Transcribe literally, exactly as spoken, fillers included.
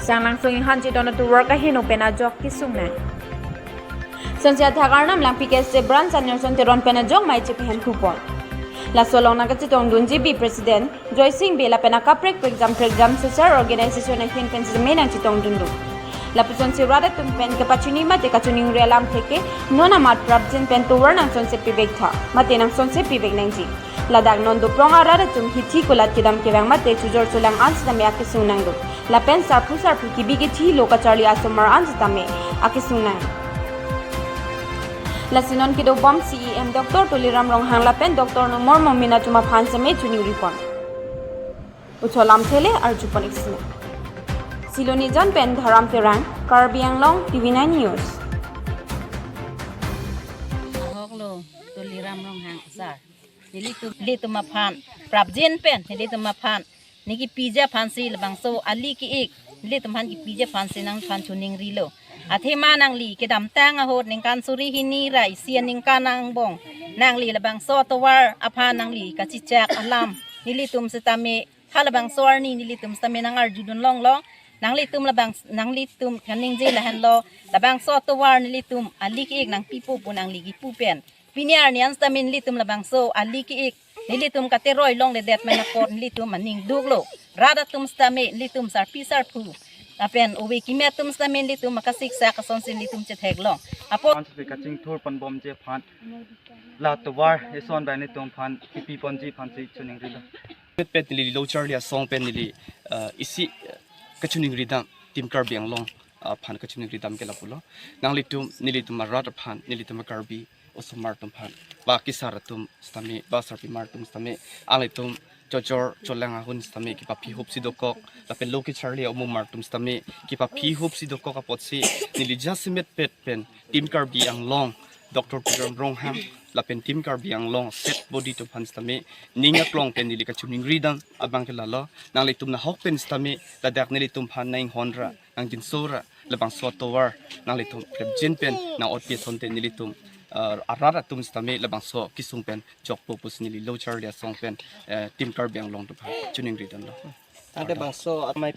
Changlang sung inghan chetong atovar kaheno pen ajok kesung nang. Sonsi athak arnam lang P K S A branch Anil Chand Teron pen ajok mei chepahemphu pon. Laso along nangkachetongdun G B president Joysing Bey lapen akaprek prekjam prekjam social organization ahin pen sitame nangchetongdunlo. Lapusonsi rat atum pen kepachini mate kachiningri alam theke non amat prapjin pen tovar nangsonse pivek tha mate nangsonse pivek nangji. Ladak non doprong arat atum hithi kulat kedam kevang mate chojor cholang an sitame akesung nanglo. Lapen sarpo sarpi kebi kethilo kacharli asomar an sitame akesung nang. Lasi non kedobom C E M Doctor Tuliram Ronghang lapen Doctor Numal Momin atum aphan sitame chiningri pon. Ucholam thele arju pon iksinang. Silonijan pen Dharam Terang, Karbi Anglong, T V nine News. Ahoklo Tuliram Ronghang sir. Nelitum, nelitum aphan prapjin pen, nelitum aphan ne kepiji aphansi labangso ali ke-ik, nelitum aphan kepiji aphansi nangphan chiningrilo. Athema nangli kedamtang ahut ningkan suri hini ra isi aningkan angbong nangli labangso tovar aphan nangli kachechak alam nelitum sitame halabangso arni nelitum sitame nangarjudun longlong. Nanglitum labang, nanglitum kaningje lahenlo, labangso tovar nelitum ali ke-ik nangpipo pu nangli kipu pen. Pini arni an sitame nelitum labangso ali ke-ik nelitum kateroi longledet mena apot nelitum aning duklo. Rat atum sitame nelitum sarpi sarpo lapen ove kimi atum sitame nelitum akasiksak asonsi nelitum chetheklong. Apot ansi kachingthur ponbomji aphan la tovar eson bai nelitum aphan kepi ponji aphansi chiningrilo. Petpet neli lo charli asong pen neli, eh, isi, eh, kachiningri dam Team Karbi Anglong aphan kachiningri dam ke lapulo. Nanglitum nelitum arat aphan, nelitum Karbi osomar atum aphan, ba kesar atum sitame, ba sarpimar atum sitame, nanglitum chojor cholang ahun sitame kepaphi hupsi dokok, lapen lo kecharli omomar atum sitame kepaphi hupsi dokok apotsi neli jasemet pet pen Team Karbi Anglong, Doctor Tuliram Ronghang lapen Team Karbi Anglong set body atum aphan sitame ning aklong pen neli kachiningri dam abang ke lalo, nanglitum nahok pen sitame ladak nelitum aphan nang-inghon ra, nangjinso ra, labangso tovar nanglitum prapjin pen nang-otpi asonte nelitum, eh, arat atum sitame labangso kesung pen jokpo pusi neli lo charli asong pen, eh, Team Karbi Anglong atum aphan chiningri damlo. Tangte bangso amei